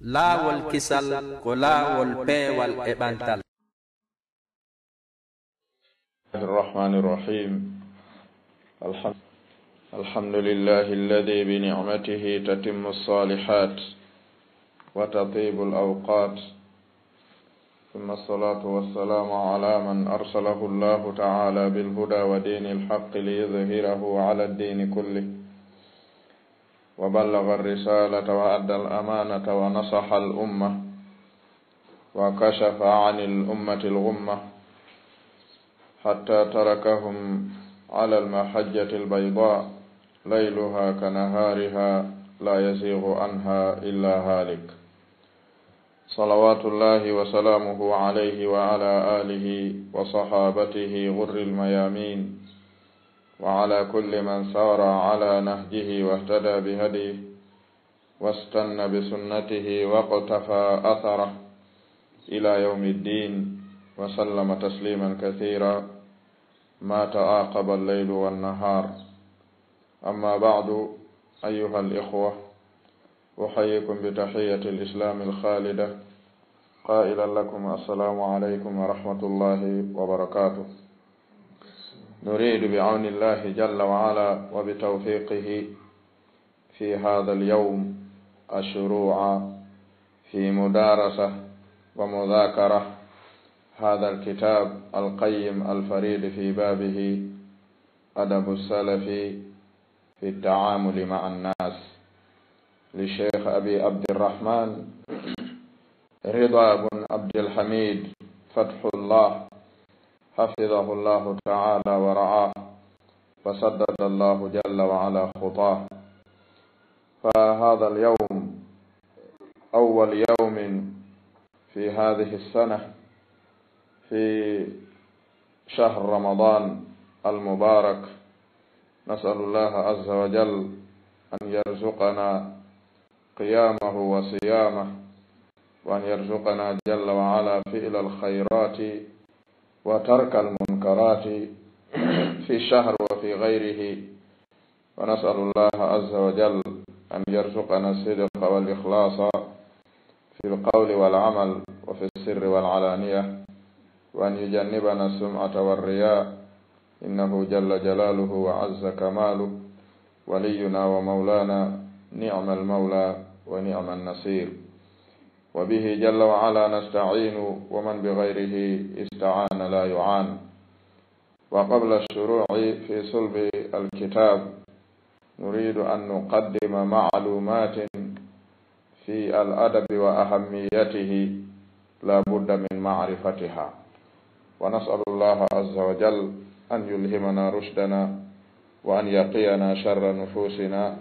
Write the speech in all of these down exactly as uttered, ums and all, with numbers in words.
Laawol kisal ko laawol peewal e ɓantal. بسم الله الرحمن الرحيم. الحمد، الحمد لله الذي بنعمته تتم الصالحات وتطيب الأوقات، ثم الصلاة والسلام على من أرسله الله تعالى بالهدى ودين الحق ليظهره على الدين كله، وبلغ الرسالة وأدى الأمانة ونصح الأمة، وكشف عن الأمة الغمة، حتى تركهم على المحجة البيضاء، ليلها كنهارها، لا يزيغ عنها إلا هالك. صلوات الله وسلامه عليه وعلى آله وصحابته غر الميامين، وعلى كل من سار على نهجه واهتدى بهديه، واستن بسنته واقتفى أثره إلى يوم الدين، وسلم تسليما كثيرا، ما تعاقب الليل والنهار. أما بعد، أيها الإخوة، أحييكم بتحية الإسلام الخالدة، قائلا لكم: السلام عليكم ورحمة الله وبركاته. نريد بعون الله جل وعلا وبتوفيقه في هذا اليوم الشروع في مدارسة ومذاكرة هذا الكتاب القيم الفريد في بابه، أدب السلف في التعامل مع الناس، للشيخ أبي عبد الرحمن رضا بن عبد الحميد فتح الله، حفظه الله تعالى ورعاه، وسدد الله جل وعلا خطاه. فهذا اليوم أول يوم في هذه السنة في شهر رمضان المبارك، نسأل الله عز وجل أن يرزقنا قيامه وصيامه، وأن يرزقنا جل وعلا فعل الخيرات وترك المنكرات في الشهر وفي غيره، ونسأل الله عز وجل أن يرزقنا الصدق والإخلاص في القول والعمل وفي السر والعلانية، وأن يجنبنا السمعة والرياء، إنه جل جلاله وعز كماله ولينا ومولانا، نعم المولى ونعم النصير، وبه جل وعلا نستعين، ومن بغيره استعان لا يعان. وقبل الشروع في صلب الكتاب، نريد أن نقدم معلومات في الأدب وأهميته لا بد من معرفتها، ونسأل الله عز وجل أن يلهمنا رشدنا وأن يقينا شر نفوسنا.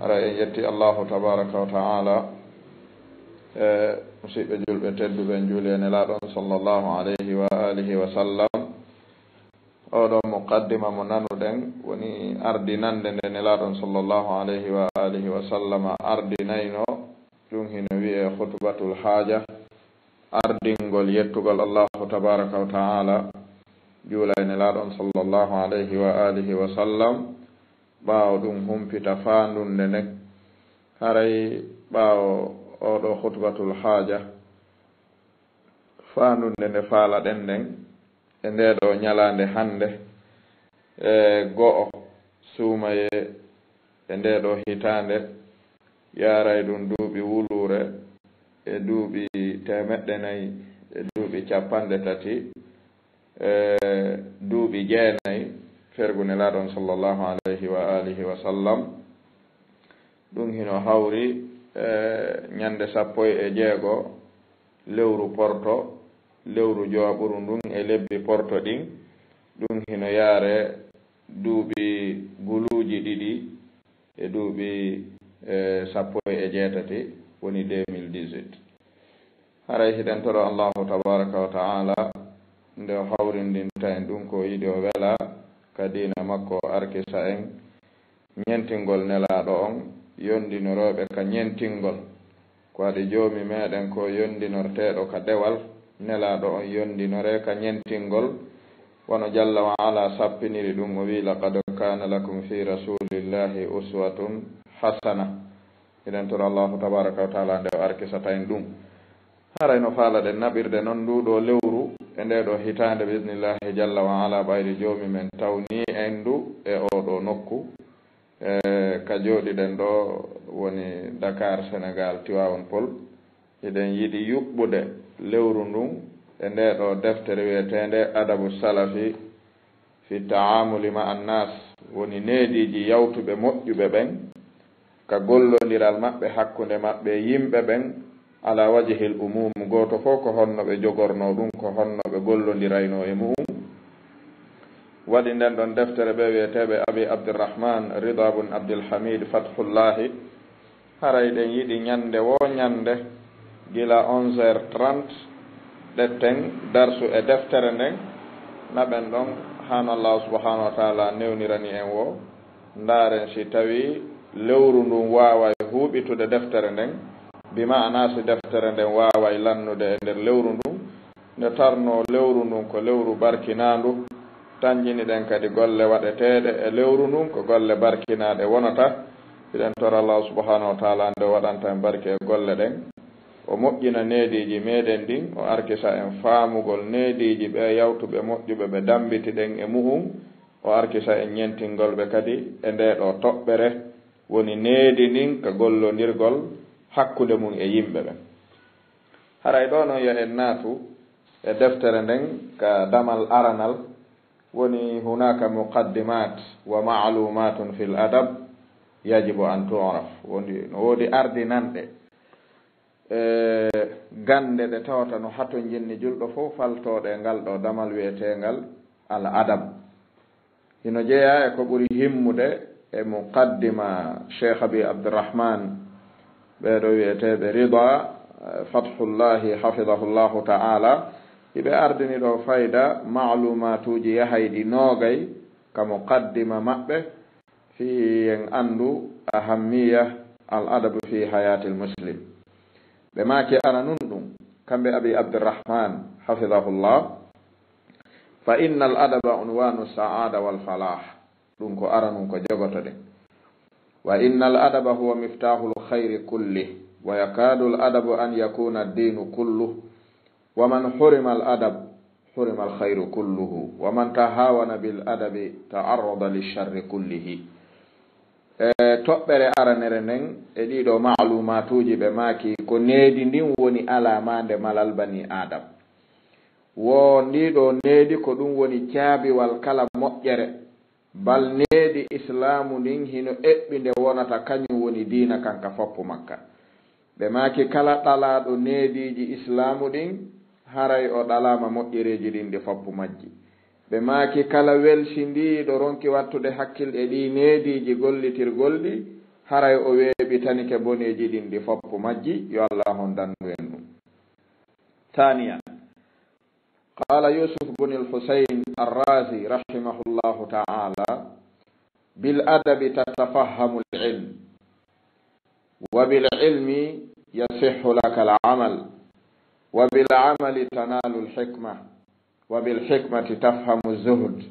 Hara en yetti Allahu tabaraka wa ta'ala, e musiɓɓe julɓe tedduɓe, en juuli e Nelaaɗo on sallallahu alayhi wa alihi wa sallam. Oɗo muqaddima mo nanuɗen woni ardinande nde Nelaaɗo on sallallahu alayhi wa alihi wa sallam ardinayno, ɗum hino wi'e khutbatul haaja, ardingol yettugol Allahu tabaraka wa ta'ala, juula e Nelaaɗo on sallallahu alayhi wa alihi wa sallam, ɓaawo ɗum humpita faandunde nden. Haray ɓaawo oɗo khutbatul haaja, faandunde nde faalaɗen nden e ndee ɗoo ñalaande hannde, e go'o suumayee e ndee ɗoo hitaande, yaaray ɗum duuɓi wuluure e duuɓi teemeɗɗe nayi e duuɓi cappanɗe tati e duuɓi jeenayi fergu Nelaaɗo on sallallahu alayhi wa alihi wa sallam. Ɗum hino hawri e ñande sappo e jeego lewru porto, lewru jowaɓuru ndun e lebbi porto ɗin. Ɗum hino yaare duuɓi guluuji ɗiɗi e duuɓi e sappo e jeetati, woni deux mille dix-huit. Haray hiɗen toro Allahu tabaraka wa ta'ala nde o hawrindinta en ɗum ko o yiɗi o wela ka diina makko, o arkisa en ñentingol Nelaaɗo on, yondinorooɓe ka ñentingol. Ko waɗi Joomi meɗen ko yondinorteeɗo ka dewal, Nelaaɗo on yondinoree ka ñentingol, wano Jalla wa Ala sappiniri ɗum, o wi'i: "Laqad kana lakum fi rasulillahi uswatun hasana." Hiɗen toro Allahu tabaraka wa taala nde o arkisata en ɗum. Haray no faalaɗen naɓirde non nduu ɗoo lewru e ndee ɗoo hitaande, bi idnillahi jalla wa ala, ɓayri Joomi men tawnii en ndu e oo ɗoo nokku, e ka jooɗiɗen ɗoo, woni Dakar, Senegaal, Tiwaawan Pël. Hiɗen yiɗi yuɓɓude lewru ndun e ndee ɗoo deftere wi'eteende Adabu Salafi fi Taamuli ma Annaas, woni neediiji yawtuɓe moƴƴuɓe ɓen ka gollondiral maɓɓe hakkunde maɓɓe e yimɓe ɓen, ala wajhil umum, gooto fof ko honno ɓe jogornoo ɗum, ko honno ɓe gollondiraynoo e mu'um. Waɗi nden ɗon deftere ɓe wi'eteeɓe Abi Abdirrahman Rida bun Abdil Hamid Fathullahi, haray ɗen yiɗi ñannde woo ñannde, gila onze heures trente, ɗetten darsu e deftere nden, naɓen ɗon, hano Allah subhanahu wa taala newnirani en woo. Ndaaren si tawii lewru ndun waaway huuɓitude deftere nden, bi ma'ana si deftere nden waaway lannude e nder lewru ndun, nde tarnoo lewru ndun ko lewru barkinaandu. Tanƴiniɗen kadi golle waɗeteeɗe e lewru ndun, ko golle barkinaaɗe wonata. Hiɗen tora Allah subhanahu wa taala nde o waɗanta en barke e golle ɗen, o moƴƴina neediiji meɗen ɗin, o arkisa en faamugol neediiji ɓe yawtuɓe moƴƴuɓe ɓe dammbiti ɗen e mu'um, o arkisa en ñentingol ɓe kadi e ndee ɗoo toɓɓere, woni needi ndin ka gollondirgol hakkunde mum e yimɓe ɓen. Haray ɗoo non yo en naatu e deftere nden ka damal aranal, woni hunaka muqaddimat wa ma'lumatun fil adab yajibu an tu'raf. Woni, no woodi ardinanɗe, e gannde ɗe tawata no hatonjinni julɗo fof faltooɗe ngal ɗoo damal wi'eteengal al adab. Hino jeyaa e ko ɓuri himmude e muqaddima Cheikh Abi Abdurrahman, ɓee ɗoo wi'eteeɓe Rida, eh, Fathullahi, hafidahullahu ta'ala, hiɓe ardini ɗoo fayda ma'lumaatuuji yahayɗi noogay ka muqaddima maɓɓe, fii en anndu ahammiya al adabu fi hayatil muslim. Ɓe maaki aranun ɗum, kamɓe Abi Abdurrahman, hafidahullah, fa inna al adaba unwanu saada wal falah. Ɗum ko aranun ko jogotoɗen. Wa inna al adaba huwa miftahul khayri kulli, wa yakadu al adabu an yakuna ad-dinu kullu. Wa man hurima al adab, hurima al khayru kulluhu. Wa man tahawana bil adabi ta'arrada lish sharri kullihi. E toɓɓere aranere nden e ɗiɗo ma'lumaatuuji ɓe maaki ko needi ndin woni alaamaande malal bani Adam. Wo ndiɗo needi ko ɗum woni caabiwal kala moƴƴere. Bal needi Islaamu ndin hino eɓɓi nde wonata kañum woni diina kan ka foppu makka. Ɓe maaki kala ɗalaaɗo neediiji Islaamu ɗin, haray o ɗalaama moƴƴereeji ɗin ɗi foppu majji. Ɓe maaki kala welsindiiɗo ronki wattude hakkil e ɗii neediiji gollitirgol ɗi, haray o weeɓitanike boneeji ɗin ɗi foppu majji, yo Allah hondandu en ɗum. Thaniyan, qala Yusuf bun al-Husayn ar-Razi rahimahullahu ta'ala, bil adabi tatafahhamu al-ilm, wa bil ilmi yasihhu laka al-amal, wa bil amali tanalu al-hikma, wa bil hikmati tafhamu az-zuhd,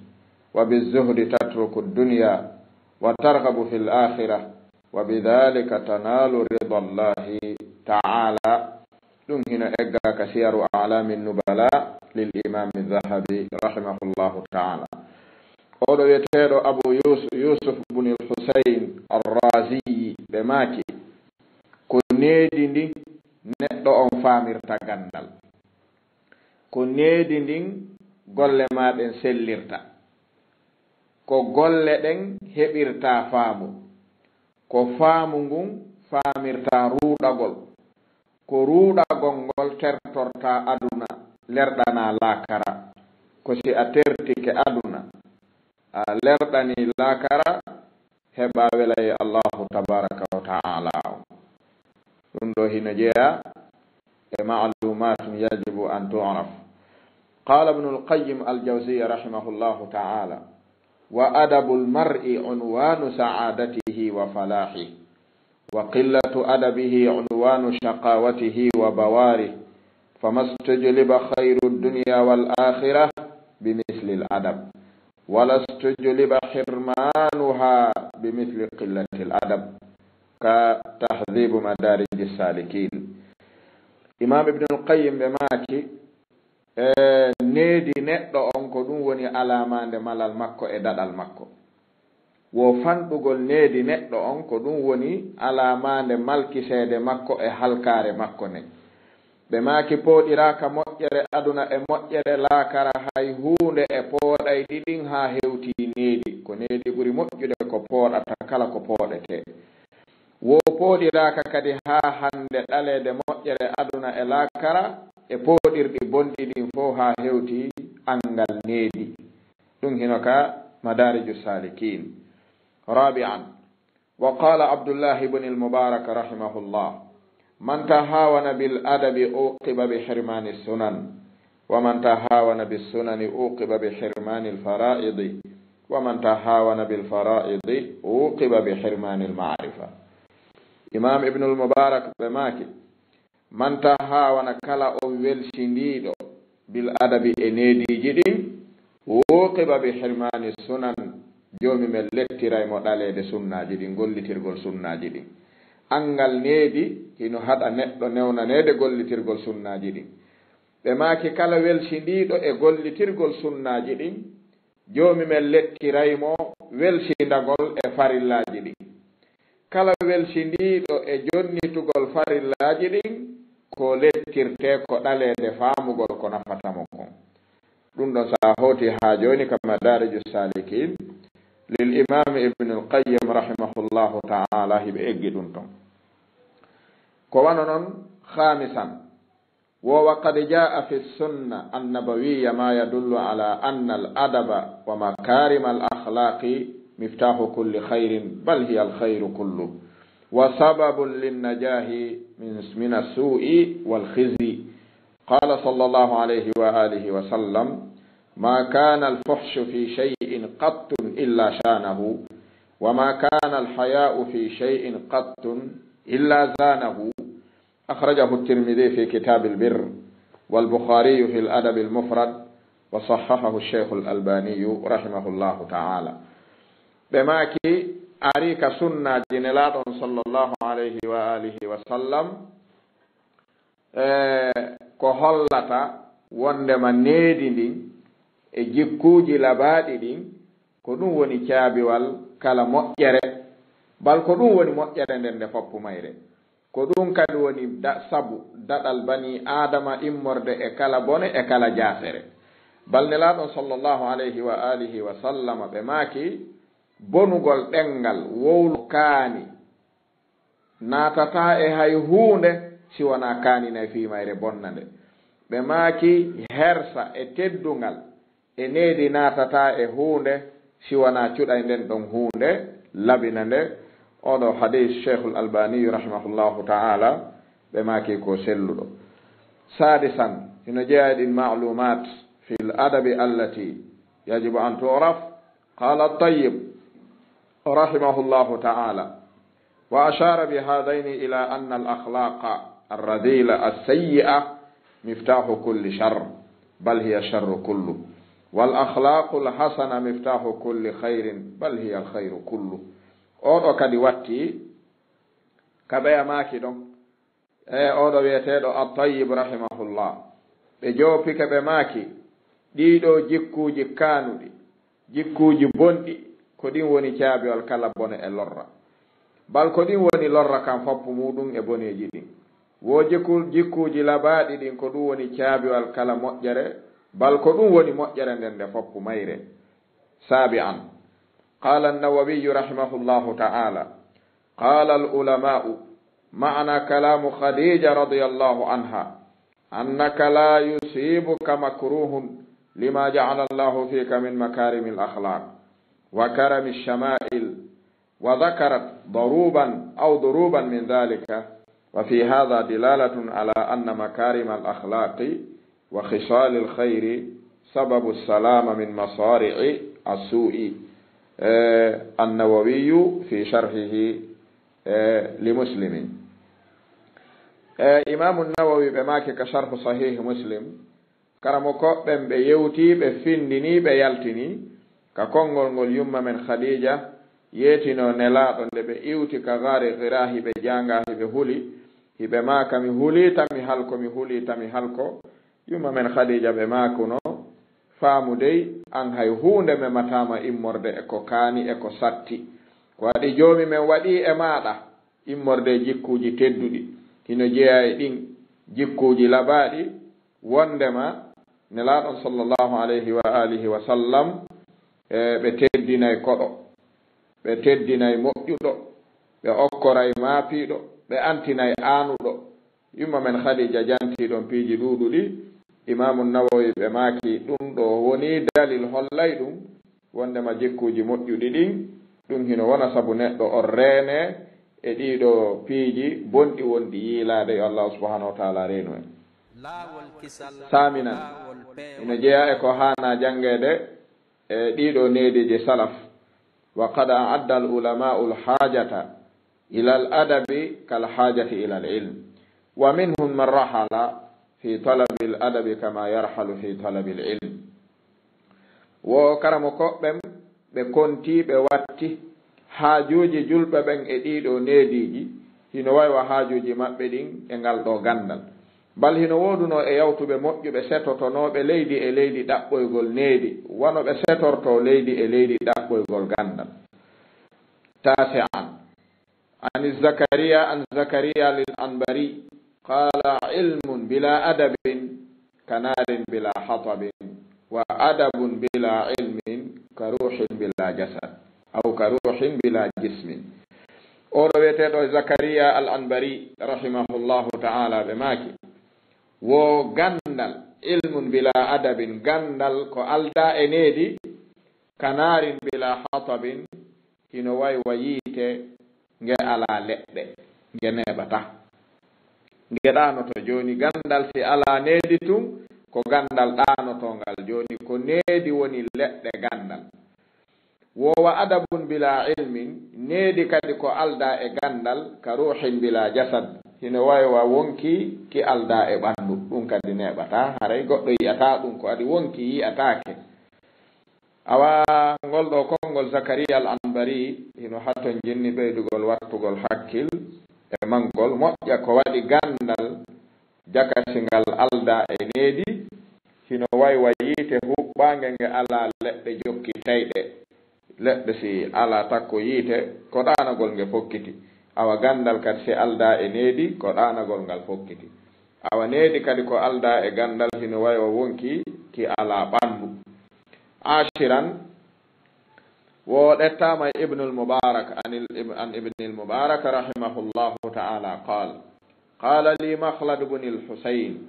wa biz zuhdi tatruku ad-dunya, wa targhabu fil akhirah, wa bidhalika tanalu rida Allahi ta'ala. Ɗum hino egga ka Siyaru A'lami Nubala lil Imami Dhahabi rahimahullahu ta'ala. Oɗo wiyeteeɗo Abu Yus-, Yusuf bun al-Husayn ar-Razi, ɓe maaki, ko needi ndi neɗɗo on faamirta ganndal. Ko needi ndin golle maa ɗen sellirta. Ko golle ɗen heɓirta faamu. Ko faamu ngun faamirta ruuɗagol. Ko ruuɗagol ngol tertorta aduna, lerɗana laakara. Ko si a tertike aduna, a lerɗani laakara, heɓa welaye Allahu tabaraka wa ta'ala on. Ɗum ɗo hino jeya e ma'lumatun yajibu an tu'raf. Qala Ibnul Qayyim al-Jawziyya rahimahullahu ta'ala, wa adabul mar'i unwanu sa'adatihi wa falahi, wa qillatu adabihi unwanu shaqawatihi wa bawari, fama stujliba khayru dunya wal akhirah bi mislil adab, wala stujliba hirmanuha bi misli qillatil adab. ka Tahdibu Madariji Salikin. Imam Ibnul Qayyim ɓe maaki, e, needi neɗɗo on ko ɗum woni alaamaande malal makko e daɗal makko. Wo fanɗugol needi neɗɗo on ko ɗum woni alaamaande malkiseede makko e halkaare makko nden. Ɓe maaki pooɗiraaka moƴƴere aduna e moƴƴere laakara hay huunde e pooɗayɗi ɗin haa hewtii needi. Ko needi ɓuri moƴƴude ko pooɗata kala ko pooɗetee. Wo pooɗiraaka kadi haa hannde ɗaleede moƴƴere aduna e laakara e pooɗirɗi bonɗi ɗin fow haa hewtii anngal needi. Ɗum hino ka Madariju Salikin. Rabi'an, wa qala Abdullahi ibn al-Mubarak rahimahullah, man tahawana bil adabi uqiba bi hirmani sunan, wa man tahawana bis sunani uqiba bi hirmani al fara'idi, wa man tahawana bil fara'idi uqiba bi hirmani al ma'rifa. Imam Ibn al-Mubarak ɓe maaki, man tahawana, kala on welsindiiɗo, bil adabi, e neediiji ɗin, uqiba bi hirmani sunan, Joomi men lettiray mo ɗaleede sunnaaji ɗin, gollitirgol sunnaaji ɗin. Anngal needi hino haɗa neɗɗo newnaneede gollitirgol sunnaaji ɗin. Ɓe maaki, kala welsindiiɗo e gollitirgol sunnaaji ɗin, Joomi men lettiray mo welsindagol e farillaaji ɗin. Kala welsindiiɗo e jonnitugol farillaaji ɗin, ko lettirtee ko ɗaleede faamugol ko nafata mo kon. Ɗum ɗon, so a hooti haa jooni ka Madaariju Saalikiin, lil Imaam Ibnul Qayyim rahimahullahu ta'ala, hiɓe eggi ɗum ton. Ko wano non, khaamisan, وقد جاء في السنة النبوية ما يدل على أن الأدب ومكارم الأخلاق مفتاح كل خير، بل هي الخير كله، وسبب للنجاة من، من السوء والخزي. قال صلى الله عليه وآله وسلم: ما كان الفحش في شيء قط إلا شانه، وما كان الحياء في شيء قط إلا زانه. أخرجه الترمذي في كتاب البر، والبخاري في الأدب المفرد، وصححه الشيخ الألباني رحمه الله تعالى. Ɓe maaki, ari ka sunnaaji Nelaaɗo on sallallahu alayhi wa alihi wa sallam, e, ko hollata wondema needi ndin e jikkuuji labaaɗi ɗin, ko ɗum woni caabiwal kala moƴƴere, bal ko ɗum woni moƴƴere nden nde foppu mayre. Ko ɗum kadi woni da-, sabu daɗal banii Aadama immorde e kala bone, e kala jaasere. Bal Nelaaɗo sallallahu alayhi wa alihi wa sallama, ɓe maaki, bonugol ɗenngal, wowlu kaani, naatataa e hay huunde si wonaa kaaninay fii mayre, bonna nde. Ɓe maaki, hersa e teddungal e needi naatataa e huunde si wonaa cuɗay nden ɗon huunde, labina nde. Oɗo hadiis, Sheikhul Albani rahimahullahu ta'ala, ɓe maaki ko selluɗo. Saadisan, hino jeyaa e ɗin ma'luumaat fil adabi allati yajibu an tu'raf. Qala Tayyib rahimahullahu ta'ala, wa ashara bi hadhayni ila anna al-akhlaqa ar-radhila as-sayyi'a miftahu kulli sharr, bal hiya sharru kullu, wal akhlaqu al-hasana miftahu kulli khayrin, bal hiya al-khayru kullu. Oɗo kadi watti ka ɓeya maaki ɗon, e oɗo wi'eteeɗo At-Tayyib rahimahullah, ɓe joopike ɓe maaki, ɗiɗo jikkuuji kaanuɗi, jikkuuji bonɗi, ko ɗin woni caabiwal kala bone e lorra. Bal ko ɗin woni lorra kan foppu muɗum e boneeji ɗin. Wo jikku-, jikkuuji labaaɗi ɗin, ko ɗum woni caabiwal kala moƴƴere, bal ko ɗum woni moƴƴere nden nde foppu mayre. Sabi'an, qala an-Nawawi rahimahullahu ta'ala, qala al-ulama'u, ma'na kalamu Khadija radiyallahu anha, annaka la yusibuka makruhun lima ja'ala Allahu fika min makarimil akhlaq wa karamish shama'il, wa dhakarat daruban aw duruban min dhalika, wa fi hadha dilalatun ala anna makarimal akhlaqi wa khisalil khayri sababu salama min masari'i as-su'i. Eh, An-Nawawiyu fi sharhihi, eh, li Muslimin. Eh, Imaamu Nawawi ɓe maaki ka sharhu Sahih Muslim, karamoko ɓen ɓe yewtii, ɓe findinii, ɓe yaltinii ka konngol ngol yumma men Khadija, yeetino Nelaaɗo nde ɓe iwti ka gaari Hiraa, hiɓe jaanga, hiɓe huli, hiɓe maaka, "Mi huliita, mi halko, mi huliita, mi halko." Yumma men Khadija ɓe maakuno, "Faamu dey, an hay huunde memataama immorde e ko kaani e ko satti. Ko waɗi Joomi men waɗi e maaɗa immorde e jikkuuji tedduɗi." Hino jeyaa e ɗin jikkuuji labaaɗi, wondema Nelaaɗo on sallallahu alayhi wa alihi wa sallam, e, ɓe teddinay koɗo, ɓe teddinay moƴƴuɗo, ɓe okkoray maapiiɗo, ɓe antinay aanuɗo. Yumma men Khadija jantii ɗon piiji ɗuuɗuɗi. Imaamu Nawawi ɓe maaki ɗum ɗo woni dalil hollay ɗum, wondema jikkuuji moƴƴuɗi ɗin, ɗum hino wona sabu neɗɗo on reene e ɗiɗo piiji bonɗi wonɗi yiilaade, yo Allahu subhanahu wa taala reenu en. Laawol kisal, saaminan, laawol peewal. Ina jeyaa e ko haana janngeede e ɗiɗo neediiji salaf. Wa qad a'adda al ulama'u al hajata ila al adabi kal hajati ila al ilm. Wa minhum man rahala fi talabi al adabi kama yarhalu fi talabi al ilm. Wo karamokooɓe ɓen, ɓe kontii, ɓe watti haajuuji julɓe ɓen e ɗiɗo neediiji, hino wayi wa haajuuji maɓɓe ɗin e ngal ɗo ganndal. Bal hino woodunoo e yawtuɓe moƴƴuɓe setotonooɓe leydi e leydi ɗaɓɓoygol needi, wano ɓe setortoo leydi e leydi ɗaɓɓoygol ganndal. Tasi'an, عن زكريا، عن زكريا العنبري قال: علم بلا أدب كنار بلا حطب، وأدب بلا علم كروح بلا جسد، أو كروح بلا جسم. Oɗo wiyeteeɗo Zakariya al Anbari, rahimahullahu ta'ala, ɓe maaki, wo ganndal, ilmun bila adabin, ganndal ko aldaa e needi, kanaarin bila hatabin, hino wayi wa yiite nge alaa leɗɗe, nge neeɓataa. Nge ɗaanoto. Jooni, ganndal si alaa needi tun, ko ganndal ɗaanotongal. Jooni, ko needi woni leɗɗe ganndal. Wo wa adabun bila ilmin, needi kadi ko aldaa e ganndal, ka ruuhin bila jasad, hino wayi wa wonki ki aldaa e ɓanndu. Ɗum kadi neeɓataa, haray goɗɗo yi'ataa ɗum, ko adi wonki yi'ataake. Awa ngol ɗo konngol Zakariya al Anbari hino hattonjinni ɓeydugol wattugol hakkil e manngol, moƴƴa ko waɗi ganndal jaka si ngal aldaa e needi, hino wayi wa yiite huɓɓaange nge alaa leɗɗe jokkitayɗe. Leɗɗe si alaa takko yiite, ko ɗaanagol nge fokkiti. Awa ganndal kadi si aldaa e needi, ko ɗaanagol ngal fokkiti. Awa needi kadi ko aldaa e ganndal hino wayi wa wonki ki alaa ɓanndu. Ashiran, wo ɗettaama e Ibnul Mubarak, an il-, an Ibnil Mubarak rahimahullahu ta'ala, qaal, qaala li Makhlad bun al-Husayn,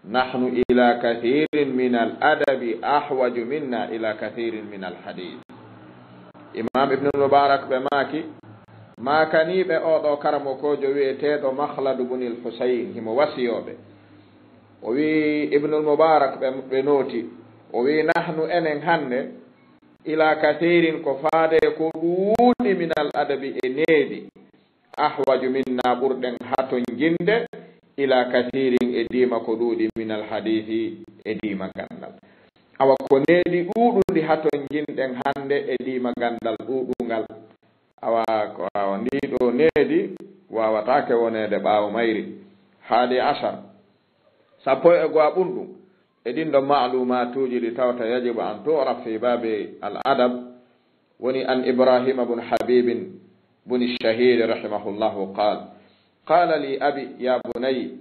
nahnu ila kathirin min al-adabi ahwaju minna ila kathirin min al-hadith. Imam Ibnul Mubarak ɓe maaki, maakaniiɓe oo ɗoo karamokoojo wi'eteeɗo Makhlad bun al-Husayn, himo wasiyoo ɓe. O wi'i, Ibnul Mubarak ɓe, ɓe nooti. O wi'i, nahnu, enen hannde, ila kathirin, ko faade ko ɗuuɗi, min al adabi, e needi, ahwaju, minna, ɓurɗen hatonjinde, ila kathirin, e diima ko ɗuuɗi, min al hadithi, e diima ganndal. Awa ko needi ɗuuɗundi hatonjinɗen hannde e diima ganndal ɗuuɗungal. Awa ko, awa ndii ɗoo needi waawataake woneede ɓaawo mayri. Haadi ashar, sappo e go'a ɓunɗum. E ɗin ɗon ma'lumaatuuji ɗi tawata yajibu an tu'raf fi baabi al adab, woni an Ibrahima bun Habibin bun Shahid rahimahullahu qaal, qaala li abi, ya bunay,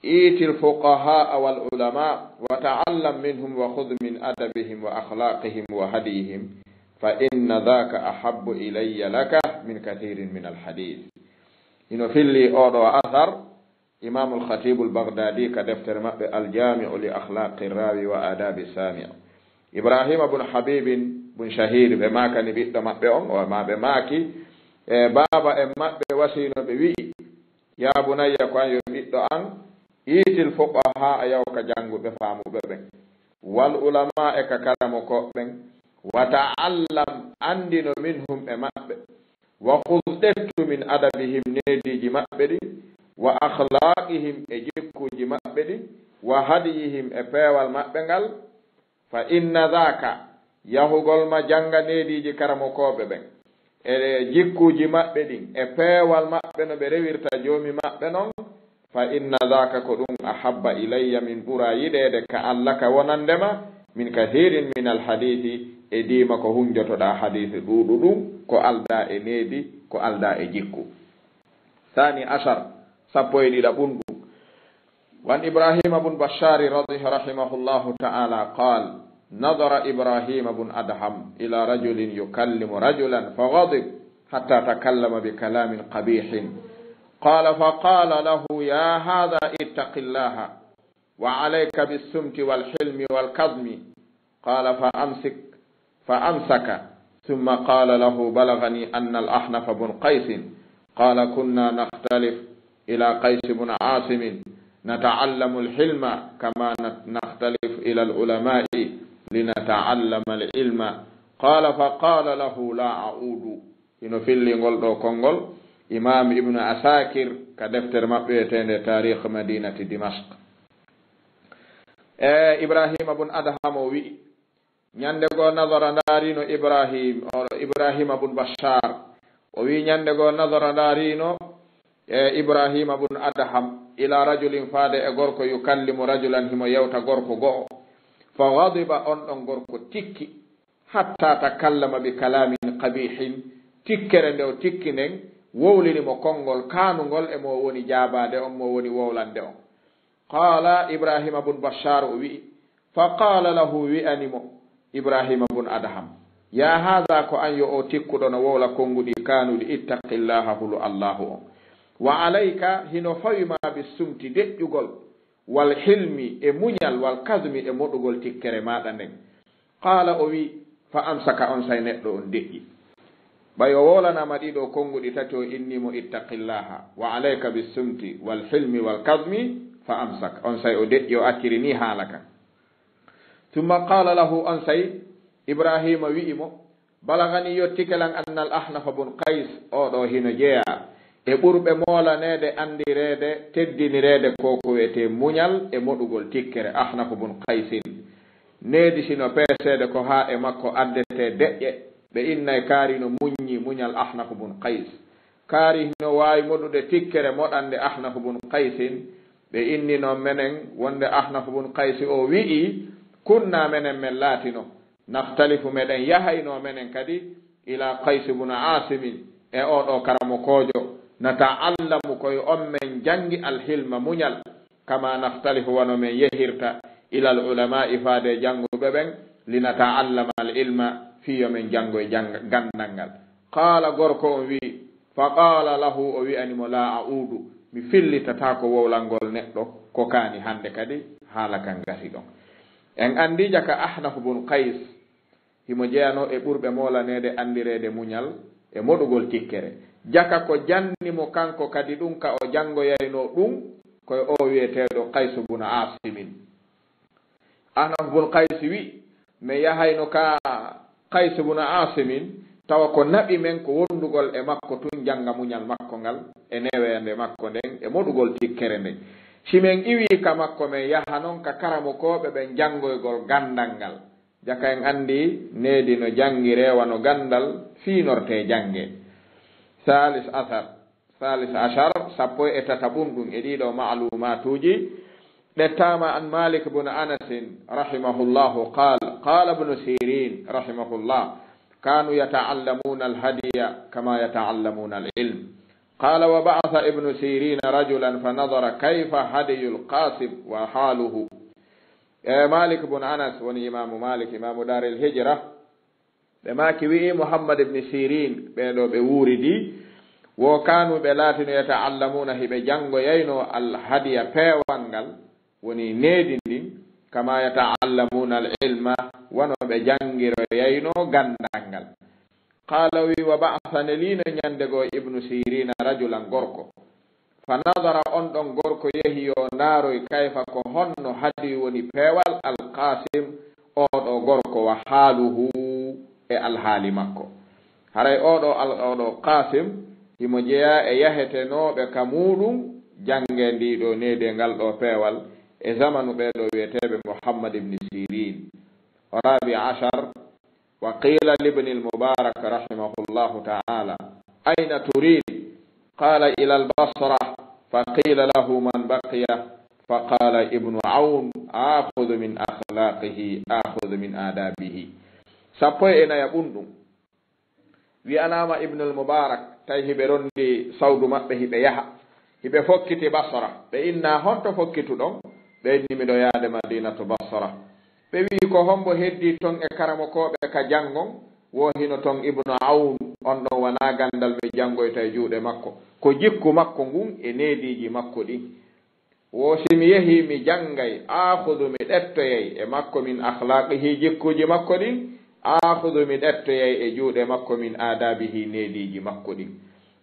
i'ti al fuqahaa wal ulamaa wa ta'allam minhum wa khudh min adabihim wa akhlaaqihim wa hadyihim, fa inna dhaaka ahabbu ilayya laka min kathirin min al hadiith. Hino fillii oo ɗoo asar Imaamul Khatiibul Bagdaadi ka deftere maɓɓe Al-Jaami'u li Akhlaaqi Raawi wa Aadaabi Saami'. Ibraahiima bun Habiibin bun Shahiid ɓe maakani ɓiɗɗo maɓɓe on, o ma ɓe maaki, e baaba en maɓɓe wasiino ɓe wi'i, yaa bunayya, ko an yo ɓiɗɗo an, i'til fuqahaa, yaw ka jannguɓe faamuɓe ɓen, wal ulamaa, e ka karamokooɓe ɓen, wa ta'allam, anndino, minhum, e maɓɓe, wa khudh, ƴettu, min adabihim, neediiji maɓɓe ɗin, wa akhlaaqihim, e jikkuuji maɓɓe ɗin, wa hadyihim, e peewal maɓɓe ngal, fa inna dhaaka, yahugol ma jannga neediiji karamokooɓe ɓen, e jikkuuji maɓɓe ɗin, e peewal maɓɓe no ɓe rewirta Joomi maɓɓe non, fa inna dhaaka, ko ɗum, ahabba ilayya, min ɓura yiɗeede, ka Alla ka wonande ma, min kathirin min alhadithi, e diima ko hunjotoɗaa hadiisi ɗuuɗuɗum, ko aldaa e needi, ko aldaa e jikku. Thani ashar, sappo e ɗiɗaɓun ɗum. وعن إبراهيم بن بشار رضي، رحمه الله تعالى قال: نظر إبراهيم بن أدهم إلى رجل يكلم رجلا فغضب حتى تكلم بكلام قبيح. قال: فقال له: يا هذا، اتق الله، وعليك بالصمت والحلم والكظم. قال: فأمسك، فأمسك، ثم قال له: بلغني أن الأحنف بن قيس قال: كنا نختلف إلى قيس بن عاصم نتعلم الحلم كما نت-، نختلف إلى العلماء لنتعلم العلم. قال: فقال له: لا أعود. Hino filli ngol ɗoo konngol Imaam Ibnu Asakir ka deftere maɓɓe wi'eteende Taarikh Madinati Dimashq. E Ibrahima bun Adham o wi'i, ñande goo nadara ndaarino Ibrahim, o Ibrahima bun Bashar, o wi'i ñande goo nadara ndaarino e Ibrahima bun Adham ila rajulin, faade e gorko, yukallimu rajulan, himo yewta gorko go'o. Fa ghadiba, on ɗon gorko tikki. Hatta takallama bi kalamin qabihin, tikkere nde o tikki nden wowlini mo konngol kaanungol e mo woni jaabaade on, mo woni wowlande on. Qaala Ibrahima bun Bashar, o wi'i, fa qaala lahu, wi'ani mo, Ibrahima bun Adham, ya haadha, ko an yo o tikkuɗo no wowla konnguɗi kaanuɗi, ittaqillaha, hulu Allahu on. Wa alayka, hino fawi ma, bi sumti, deƴƴugol, wal hilmi, e muñal, wal kazmi, e moɗugol tikkere maaɗa nden. Qaala, o wi'i, fa amsaka, onsay neɗɗo on deƴƴi. Ɓay o wowlanaama ɗii ɗoo konnguɗi tati, o innii mo, ittaqillaha, wa alayka bi sumti, wal hilmi, wal kazmi, fa amsak. Onsay o deƴƴi, o acciri nii haala kan. Summa qaala lahu, onsay Ibrahima wi'i mo, balagani, yottike lan, annal Ahnafa bun Qays, oo ɗoo hino jeyaa e ɓurɓe moolaneede, anndireede, teddinireede ko ko wi'etee muñal e moɗugol tikkere, Ahnafu bun Qaysin. Needi si no peeseede ko haa e makko addetee deƴƴe, ɓe innay kaari no muññi muñal Ahnafu bun Qays. Kaari hino waawi moɗude tikkere moɗannde Ahnafu bun Qaysin. Ɓe inni non menen wonde Ahnafu bun Qaysi o wi'i, kunna, menen men laatino, nakhtalifu, meɗen yahayno menen kadi, ila Qaysi bun Aasimin, e oo ɗoo karamokoojo, nata'allamu, ko e on men janngi alhilma, muñal, kama nakhtalifu, wano men yehirta, ilal ulamaa'i, faade jannguɓe ɓen, linata'allama al ilma, fii yo men janngoy jannga-, ganndal ngal. Qaala, gorko on wi'i, fa qaala lahu, o wi'ani mo, laa a'uudu, mi fillitataako wowlangol neɗɗo ko kaani hannde kadi, haala kan gasi ɗon. En anndi jaka Ahnaf bun Qays, himo jeyanoo e ɓurɓe moolaneede, anndireede muñal e moɗugol tikkere. Jaka ko janni mo kanko kadi ɗum ka o janngoyaynoo ɗum, ko e oo wi'eteeɗo Qaysu bun Aasimin. Ahnaf bun Qaysi wi'i, men yahayno ka Qaysu bun Aasimin, tawa ko naɓi men ko wondugol e makko tun, jannga muñal makko ngal, e neweende makko nden, e moɗugol tikkere nden. Si men iwii ka makko, men yaha non ka karamokooɓe ɓen janngoygol ganndal ngal. Jaka en anndi needi no janngiree wano ganndal fiinortee janngee. Salis asar, salis ashar, sappo e tataɓun ɗum e ɗii ɗoo ma'lumaatuuji. Ɓettaama an Malik bun Anasin, rahimahullahu, qaal, qaala Ibnu Sirin, rahimahullah, kaanu yata'allamuna al-hadiya kama yata'allamuna al-ilm. Qaala, wa ba'atha Ibnu Sirina rajulan fa nadara kayfa hadiyul Qasim wa haaluhu. E Malik bun Anas woni Imaamu Malik, Imaamu Daaril Hijra. Ɓe maaki wi'i Muhammad ibn Sirin, ɓee ɗoo ɓe wuuridi, wo kaanu ɓe laatino yata'allamuna, hiɓe janngoyayno al-hadiya, peewal ngal, woni needi ndin, kama yata'allamuna al-ilma, wano ɓe janngiroyayno ganndal ngal. Qaala, wi, wa ba'atha, neliino ñande goo Ibnu Sirina rajulan, gorko. Fa nadara, on ɗon gorko yehi yo ndaaroy kayfa, ko honno, hadi woni peewal, Al-Qaasim, oo ɗoo gorko, wa haaluhu, e alhaali makko. Haray oo ɗoo al-, oo ɗoo Qaasim, himo jeyaa e yahetenooɓe ka muuɗum janngee ndii ɗoo needi e ngal ɗoo peewal e zamanu ɓee ɗoo wi'eteeɓe Muhammad ibn Sirin. Rabi ashar, وقيل لابن المبارك رحمه الله تعالى: أين تريد؟ قال: إلى البصرة. فقيل له: من بقي؟ فقال ابن عون: آخذ من أخلاقه، آخذ من آدابه. Sappo e nayaɓun ɗum. Wi'anaama Ibnul Mubarak, tawi hiɓe ronndi sawdu maɓɓe, hiɓe yaha. Hiɓe fokkiti Basra. Ɓe inna: "Honto fokkituɗon?" Ɓe inni: "Miɗo yaade Madinatu Basra." Ɓe wi'i: "Ko hombo heddii ton e karamokooɓe ka janngon?" Wo hino ton Ibnu Awn, on ɗon wanaa ganndal mi janngoyta e juuɗe makko. Ko jikku makko ngun e neediiji makko ɗin. Wo si mi yehii mi janngay, aakhudu mi ɗettoyay e makko min akhlaaqihi jikkuuji makko ɗin, aakhudu mi ɗettoyay e juuɗe makko min aadaabihi neediiji makko ɗin.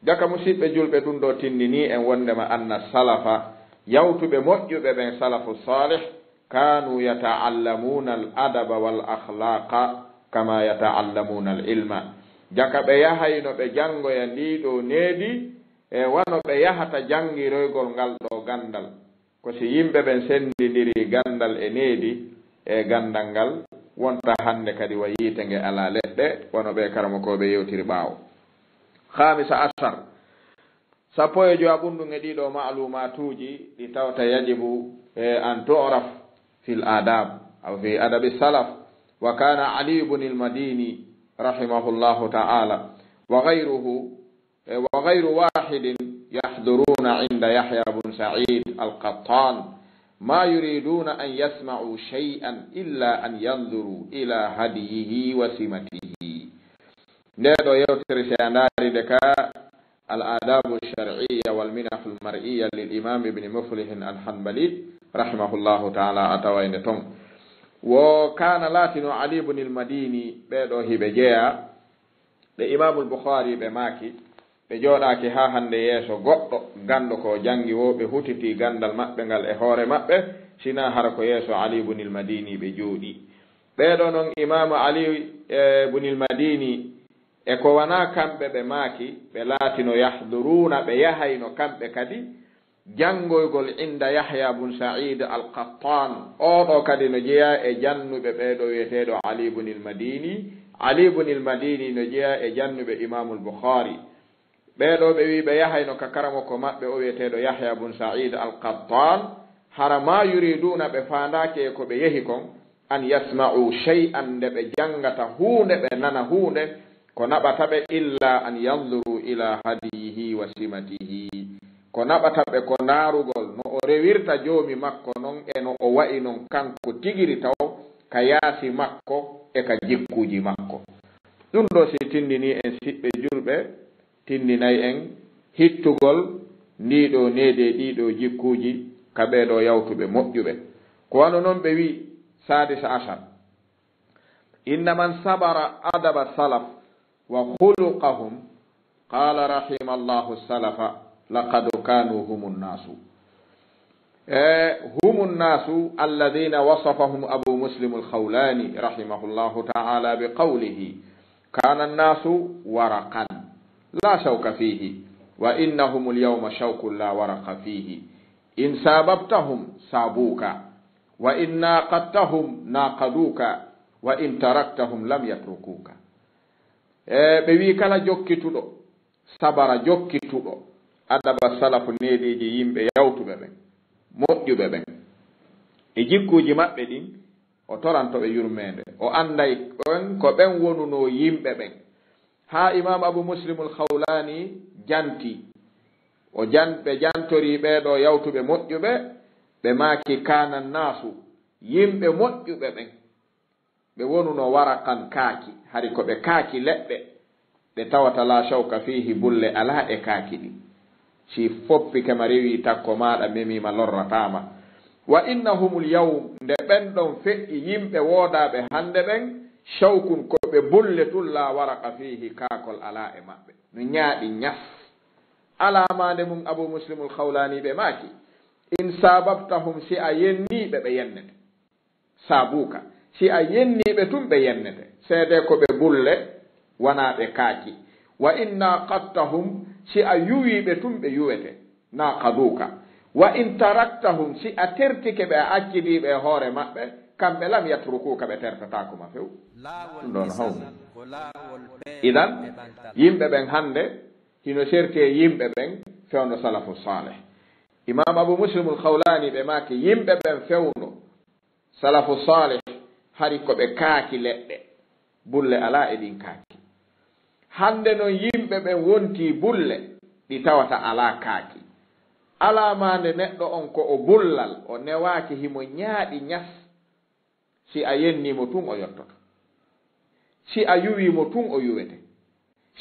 Jaka musiɓɓe julɓe ɗum ɗo tindinii en wonndema anna salafa, yawtuɓe moƴƴuɓe ɓen salafu saalih, kaanu yata'allamuuna al adaba wal akhlaaqa kama yata'allamuuna al ilma. Jaka ɓe yahayno ɓe janngoya ndii ɗoo needi, e wano ɓe yahata janngiroygol ngal ɗoo ganndal. Ko si yimɓe ɓen senndindiri ganndal e needi e ganndal ngal, wonta hannde kadi wa yiite nge alaa leɗɗe, wano ɓee karamokooɓe yewtiri ɓaawo. Khamisa ashar, sappo e jowa ɓunndun e ɗii ɗoo ma'lumaatuuji ɗi tawata yajibu, e, an tu'raf fil adab, aw fi adabi salaf, wa kana Ali ibn al-Madini rahimahullahu ta'ala wa ghayruhu, e, wa ghayru wahidin yahduruna inda Yahya ibn Sa'id al-Qattan ma yuriduna an yasma'u shay'an illa an yanzuru ila hadiyihi wa simatihi. Nde ɗoo yewtere, si a ndaari nde ka Al-Adabu Shar'iyya wal Minahul Mar'iyya lil Imam Ibn Muflih Al-Hanbali, rahimahullahu ta'ala, a taway nde ton. Wo kaana laatino Ali ibn al-Madini, ɓee ɗoo hiɓe jeyaa, ɓe Imamul Bukhari ɓe maaki, ɓe jooɗaaki haa hannde yeeso goɗɗo ganndo ko janngi wo, ɓe hutiti ganndal maɓɓe ngal e hoore maɓɓe, sinaa hara ko yeeso Ali ibn al-Madini ɓe jooɗii. Ɓee ɗoo non Imaamu Ali, e, ibn al-Madini, e ko wanaa kamɓe ɓe maaki, ɓe laatino yahduruuna, ɓe yahayno kamɓe kadi janngoygol inda Yahya bun Sa'id al-Qattan. Oo ɗoo kadi no jeyaa e jannuɓe ɓee ɗoo wi'eteeɗo Ali ibn al-Madini. Ali ibn al-Madini no jeyaa e jannuɓe Imamul Bukhari. Ɓee ɗoo ɓe wi'i ɓe yahayno ka karamoko maɓɓe o wi'eteeɗo Yahya bun Sa'id al-Qattan. Hara ma yuriduuna, ɓe faandaaki e ko ɓe yehi kon, an yasma'u shay'an, nde ɓe janngata huunde, ɓe nana huunde, ko naɓata ɓe, illa an yanzuru ila hadiyihi wa simatihi. Ko naɓata ɓe ko ndaarugol no o rewirta Joomi makko non e no o wa'i non kanko tigiri taw ka yaasi makko e ka jikkuuji makko. Ɗum ɗoo si tindinii en siɓɓe julɓe, tindinay en hittugol ndii ɗoo needi e ɗii ɗoo jikkuuji ka ɓee ɗoo yawtuɓe moƴƴuɓe. Ko wano non ɓe wi'i, sadisa ashar, inna man sabara adaba salaf wa khuluqahum, qala rahimallahu salafa, laqad kanu humun nasu. Eh, humun nasu alladhina wasafahum Abu Muslim al-Khawlani rahimahullahu ta'ala bi qawlihi, kana an-nasu waraqan la shawka fihi, wa innahum al-yawma shawkun la waraqa fihi. In sababtahum sabuka, wa in naqadtahum naqaduka, wa in taraktahum lam yatrukuka. E, ɓe wi'i kala jokkituɗo, sabara jokkituɗo, adaba salafu neediiji yimɓe yawtuɓe ɓen, moƴƴuɓe ɓen. E jikkuuji maɓɓe ɗin, o toranto ɓe yurmeende. O anday ɓen ko ɓen wonunoo yimɓe ɓen. Haa Imam Abu Muslimul Khawlani janti. O jan-, ɓe jantorii ɓee ɗoo yawtuɓe moƴƴuɓe, ɓe maaki kana naasu, yimɓe moƴƴuɓe ɓen. Ɓe wonuno waraqan kaaki, hari ko ɓe kaaki leɗɗe, ɗe tawata la shawka fihi, bulle alaa e kaaki ɗin. Si foppike ma, rewi takko maaɗa, memii ma, lorrataa ma. Wa innahumul yawm, nde ɓen ɗon feƴƴi yimɓe woodaaɓe hannde ɓen, shawkun, ko ɓe bulle tun, la waraqa fihi, kaakol alaa e maɓɓe. No ñaaɗi ñas. Alaa maande mum, Abu Muslimul Khawlani ɓe maaki, in sababtahum, si a yennii ɓe, ɓe yennete. Sabuka, si a yennii ɓe tun, ɓe yennete. Seedee ko ɓe bulle, wanaa ɓe kaaki. Wa in naqadtahum, si a yuwii ɓe tun, ɓe yuwete. Naqaduka. Wa in taraktahum, si a tertike ɓe, a accidii ɓe e hoore maɓɓe, Kamɓe lam yatrukuka, ɓe tertataako ma few. Ɗum ɗon hawmi. Idan, yimɓe ɓen hannde hino serti e yimɓe ɓen fewndo salafu salih. Imam Abu Muslimul Khawlani ɓe maaki yimɓe ɓen fewndo salafu salih hari ko ɓe kaaki leɗɗe. Bulle alaa e ɗin kaaki. Hannde non yimɓe ɓen wontii bulle ɗi tawata alaa kaaki. Alaa maa nde neɗɗo on ko o bullal, o newaaki himo ñaaɗi ñas. Si a yennii mo tun o yottoto. Si a yuwii mo tun o yuwete.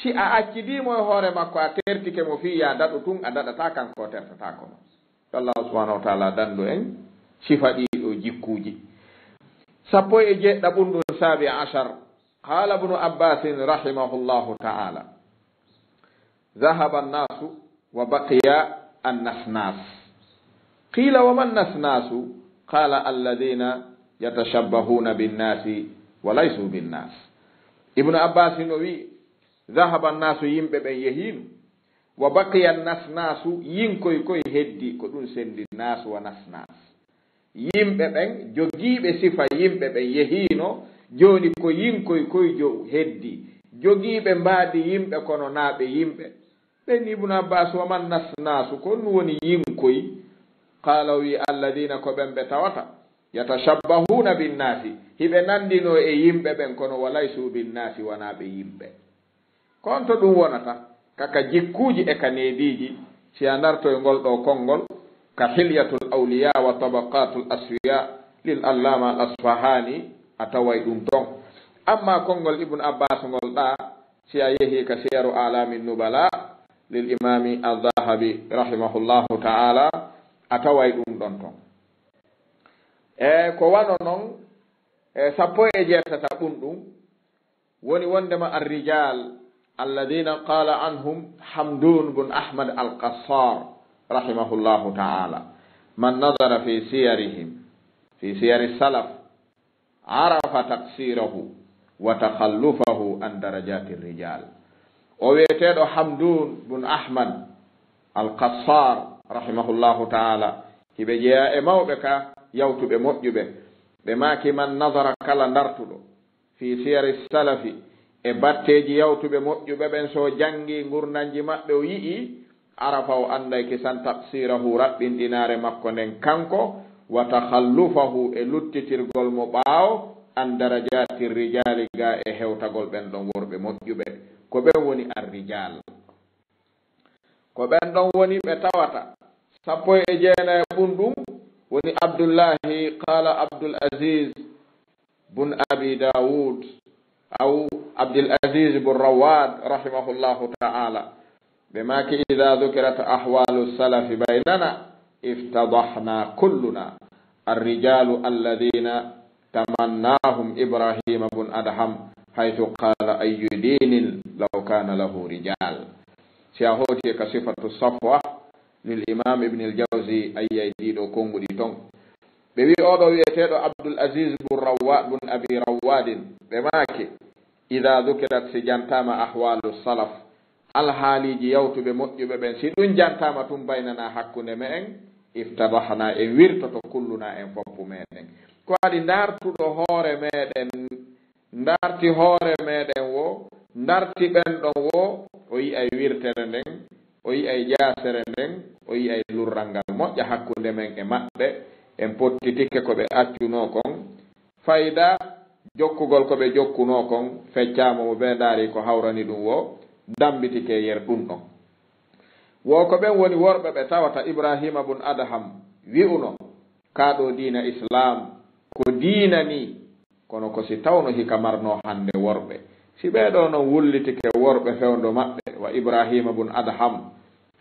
Si a accidii mo e hoore makko a tertike mo fii yaa daɗu tun a daɗataa kanko o tertataako ma. Yo Allahu subhanahu wa taala dandu en sifa ɗii ɗoo jikkuuji. Sappo e jeeɗiɗaɓun ɗun saabi ashar. Qaala ibnu Abbasin rahimahullahu taala, ذهب الناس وبقي النسناس. قيل وما النسناس؟ قال الذين يتشبهون بالناس وليسوا بالناس. Ibnu Abbas no wi'i, ذهب الناس, yimɓe ɓen yehiino, وبقي النسناس, yinkoy koy heddi, ko ɗun sendi nas wa nasnas. Yimɓe ɓen, jogiiɓe sifa yimɓe ɓen yehiino, jooni ko yinkoy koy jo-, heddi. Jogiiɓe mbaadi yimɓe kono naa ɓe yimɓe. Ɓen Ibnu Abbas, وما النسناس, ko honɗun woni yinkoy? Qaala, o wi'i, الذين, ko ɓen ɓe tawata, يتشبهون بالناس, hiɓe nanndinoo e yimɓe ɓen kono وليسوا بالناس, wanaa ɓe yimɓe. Ko honto ɗun wonata? Ka, ka jikkuuji e ka neediiji, si a ndartoy ngol ɗoo konngol, ka Hilyatul Awliya wa Tabaqatul Asfiya lil Allama al Asfahani, a taway ɗun ton. Amma konngol Ibnu Abbas ngol ɗaa, si a yehii ka Siyaru A'lamin Nubala lil Imami Al-Dhahabi rahimahullahu ta'ala, a taway ɗun ɗon ton. E ko wano non, e sappo e jeetati ɗun ɗun, woni wonndema الرجال الذين قال عنهم حمدون بن أحمد القصار رحمه الله تعالى، من نظر في سيرهم، في سير السلف، عرف تقصيره وتخلفه عن درجات الرجال. O wi'eteeɗo Hamdun bun Ahmad Al-Qassar, rahimahullahu ta'ala, hiɓe jeyaa e mawɓe ka yawtuɓe moƴƴuɓe. Ɓe maaki, من نظر, kala ndartuɗo, في سير السلف, e batteeji yawtuɓe moƴƴuɓe ɓen, so o janngii ngurndanji maɓɓe, o yi'ii, عرف, o annday kisan تقصيره, raɓɓinɗinaare makko nden kanko, وتخلفه, e luttitirgol mo ɓaawo, عن درجات الرجال, gaa e hewtagol ɓen ɗon worɓe moƴƴuɓe. Ko ɓen woni الرجال. Ko ɓen ɗon woni ɓe tawata. Sappo e jeenayaɓun ɗun woni Abdullahi, قال عبد العزيز بن أبي داود أو عبد العزيز بن رواد رحمه الله تعالى. Ɓe maaki, إذا ذكرت أحوال السلف بيننا افتضحنا كلنا. الرجال الذين تمناهم إبراهيم بن أدهم حيث قال، أي دين لو كان له رجال. Si a hooti e ka Sifatu Safwa lil Imam Ibn al-Jawzi, a yi'ay ɗii ɗoo konnguɗi ton. Ɓe wi'i, oo ɗoo wi'eteeɗo Abdul Aziz bun Rawwa-, bun Abi Rawwadin, ɓe maaki, إذا ذكرت, si jantaama, أحوال السلف, alhaaliiji yawtuɓe moƴƴuɓe ɓen, si ɗun jantaama tun, بيننا, hakkunde me'en, افتضحنا, en wirtoto, كلنا, en foppu meɗen. Ko waɗi ndartuɗo hoore meɗen, ndarti hoore meɗen woo, ndarti ɓen ɗon woo, o yi'ay wirtere nden, o yi'ay jaasere nden, o yi'ay lurral ngal moƴƴa hakkunde men e maɓɓe, en pottitike ko ɓe accunoo kon, fayda jokkugol ko ɓe jokkunoo kon feccaama mo, ɓe ndaari ko hawrani ɗun woo, dammbitike yer ɗun ɗon. Wo ko ɓen woni worɓe ɓe tawata Ibraahiima bun Adham wi'uno, kaa ɗoo diina Islaam ko diina nii, kono ko si tawno hika marnoo hande worɓe. Si ɓee ɗoo non wullitike worɓe fewndo maɓɓe, wa Ibraahiima bun Adham,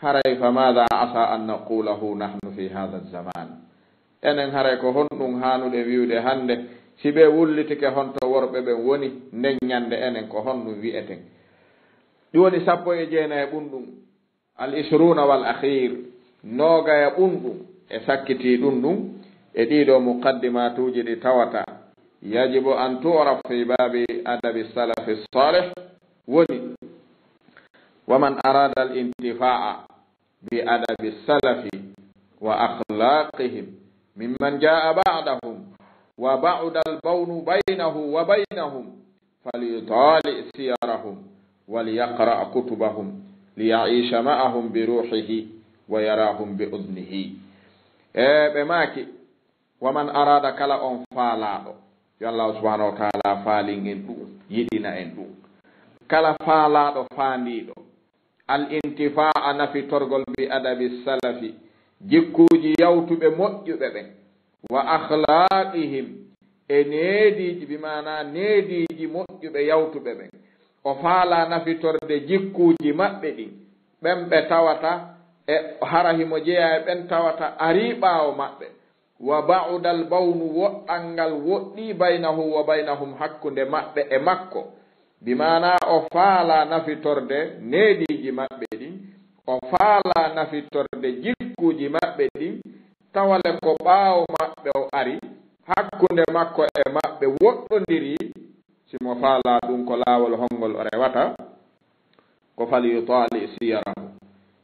haray fa maada asa an naqulahu nahnu fi haada zaman? Enen haray ko honɗun haanuɗen wi'ude hande, si ɓe wullitike honto worɓe ɓen woni, nden ñande enen ko honɗun wi'eten? Ɗi woni sappo e jeenayi ɓun ɗun, al ishruna wal akhir, noogaya ɓun ɗun e sakkitii ɗun ɗun, e ɗii ɗoo muqaddimatuuji ɗi tawata yajibu an tu'raf fi baabi adabi salafi salih, woni, wa man arada al intifa'a bi adabi salafi wa akhlaqihim mimman jaa ba'dahum, وبعد البون بينه وبينهم، فليطالع سيرهم وليقرأ كتبهم، ليعيش معهم بروحه ويراهم بأذنه. E ɓe maaki, ومن أراد, kala on faalaaɗo, yo Allahu subhanahu wa ta'ala faalin en ɗum, yiɗina en ɗum. Kala faalaaɗo faandiiɗo, الانتفاع, nafitorgol, بأدب السلف, jikkuuji yawtuɓe moƴƴuɓe ɓen, وأخلاقهم, e neediiji, bi maanaa neediiji moƴƴuɓe yawtuɓe ɓen. O faalaa nafitorde jikkuuji maɓɓe ɗin, ɓen ɓe tawata e hara himo jeyaa e ɓen tawata arii ɓaawo maɓɓe. وبعد البون, woɗɗal ngal woɗɗii, بينه وبينهم, hakkunde maɓɓe e makko. Bi maanaa o faalaa nafitorde neediiji maɓɓe ɗin, o faalaa nafitorde jikkuuji maɓɓe ɗin, tawale ko ɓaawo maɓɓe o ari, hakkunde makko e maɓɓe woɗɗondirii, si mo faalaa ɗum, ko laawol honngol o rewata? Ko فليطالع سيرهم,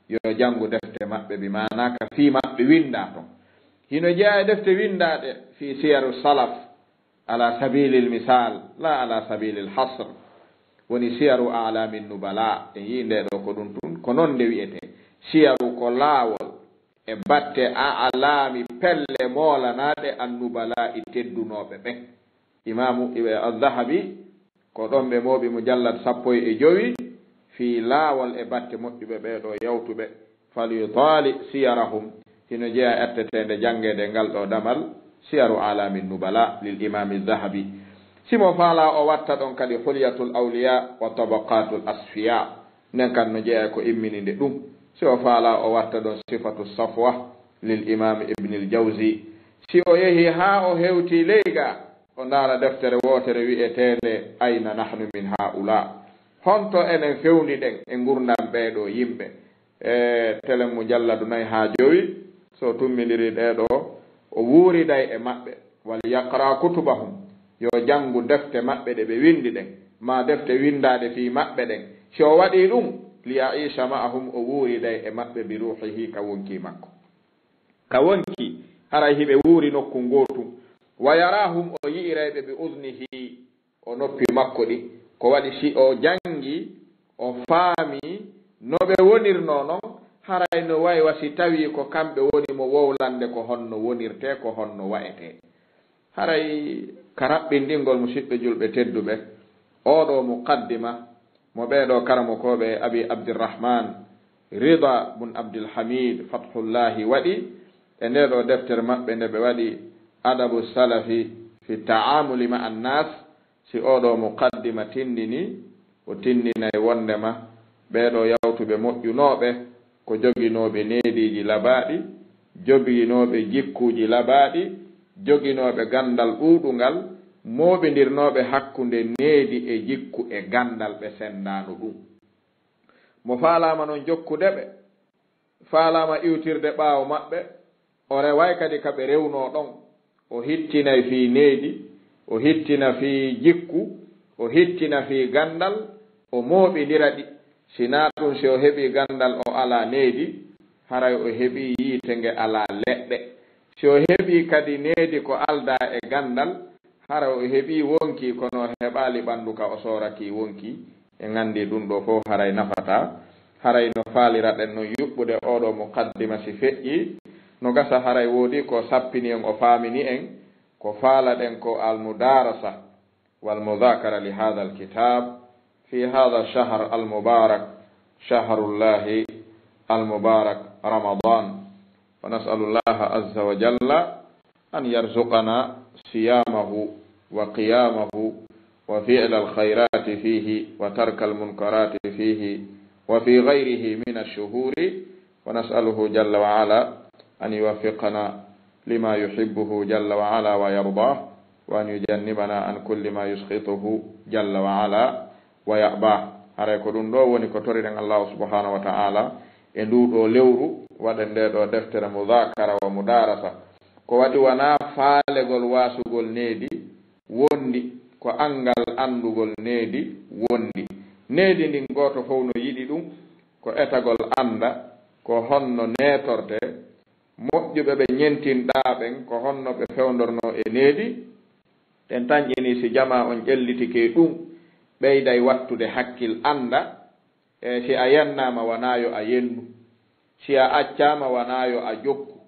yo janngu defte maɓɓe, bi maanaa ka fii maɓɓe winndaa ton. Hino jeyaa e defte winndaaɗe fii سير السلف, على سبيل المثال لا على سبيل الحصر. Woni سير أعلام النبلاء, en yii nde ɗoo ko ɗum tun, ko non nde wi'etee. Siyaru ko laawol e batte a'laami, pelle moolanaaɗe, النبلاء, teddunooɓe ɓen. Imaamu Ibe Al-Dhahabi, ko ɗon ɓe mooɓi mujallad sappo e jowi fii laawol e batte moƴƴuɓe ɓee ɗoo yawtuɓe. فليطالع سيرهم, hino jeyaa e atteteende janngeede ngal ɗoo damal, سير أعلام النبلاء للإمام الذهبي. Si mo faalaa, o watta ɗon kadi حلية الأولياء وطبقات الأصفياء. Nden kan no jeyaa e ko immininde ɗum. Si o faalaa, o watta ɗon صفة الصفوة للإمام ابن الجوزي. Si o yehii haa o hewtii ley gaa, o ndaara deftere wootere wi'eteende أين نحن من هؤلاء. Honto enen fewndi ɗen e ngurndan ɓee ɗoo yimɓe? E telen mujalladu nayi haa jowi, so o tummbindirii ɗee ɗoo, o wuuriday e maɓɓe. وليقرأ كتبهم, yo janngu defte maɓɓe ɗe ɓe winndi ɗen, maa defte winndaaɗe fii maɓɓe ɗen. Si o waɗii ɗum, ليعيش معهم, o wuuriday e maɓɓe, بروحه, ka wonkii makko. Ka wonkii, haray hiɓe wuuri nokku ngootu. ويراهم, o yi'iray ɓe, بأذنه, o noppi makko ɗin. Ko waɗi si o janngi, o faami no ɓe wonirnoo non, haray no way wa si tawii ko kamɓe woni mo wowlande ko honno wonirtee, ko honno wa'etee. Haray ka raɓɓinɗingol, musiɓɓe julɓe tedduɓe, oo ɗoo muqaddima mo ɓee ɗoo karamokooɓe Abi Abdirrahman Rida bun Abdil Hamid Fathullahi waɗi e ndee ɗoo deftere maɓɓe nde ɓe waɗi أدب السلف في التعامل مع الناس, si oo ɗoo muqaddima tinndini, o tinndinay wonndema ɓee ɗoo yawtuɓe moƴƴunooɓe ko joginooɓe neediiji labaaɗi, joginooɓe jikkuuji labaaɗi, joginooɓe ganndal ɗuuɗungal, mooɓindirnooɓe hakkunde needi e jikku e ganndal, ɓe senndaano ɗum. Mo faalaama non jokkude ɓe, faalaama iwtirde ɓaawo maɓɓe, o reway kadi ka ɓe rewnoo ɗon. O hittinay fii needi, o hittina fii jikku, o hittina fii ganndal, o mooɓindira ɗi. Si naa ɗum, si o heɓii ganndal, o alaa needi, haray o heɓii yiite nge alaa leɗɗe. Si o heɓii kadi needi ko aldaa e ganndal, hara o heɓii wonkii, kono o heɓaali ɓanndu ka o sooraki wonkii. En anndii ɗum ɗoo fof haray nafataa. Haray no faaliraɗen non yuɓɓude oo ɗoo muqaddima si feƴƴii, no gasa haray woodii ko sappini en, o faamini en, ko faalaɗen ko almudarasa wal mudakara li hada alkitab fi hada alshahr almubarak, shahrullahi almubarak Ramadan. ونسأل الله عز وجل أن يرزقنا صيامه وقيامه وفعل الخيرات فيه وترك المنكرات فيه وفي غيره من الشهور، ونسأله جل وعلا أن يوفقنا لما يحبه جل وعلا ويرضاه، وأن يجنبنا عن كل ما يسخطه جل وعلا ويأباه. Haray ko ɗum ɗoo woni ko toriɗen Allahu subhanahu wa ta'ala e nduu ɗoo lewru, waɗen ndee ɗoo deftere mudakara wa mudarasa. Ko waɗi wanaa faalegol waasugol needi wondi, ko anngal anndugol needi wondi. Needi ndin gooto fof no yiɗi ɗum, ko etagol annda ko honno neetortee, moƴƴuɓe ɓe ñentinɗaa ɓen ko honno ɓe fewndornoo e needi, Ɗen tan ƴeni si jamaa on ƴellitike ɗun, ɓeyday wattude hakkil, annda, e si a yennaama wanaa yo a yennu, si a accaama wanaa yo a jokku,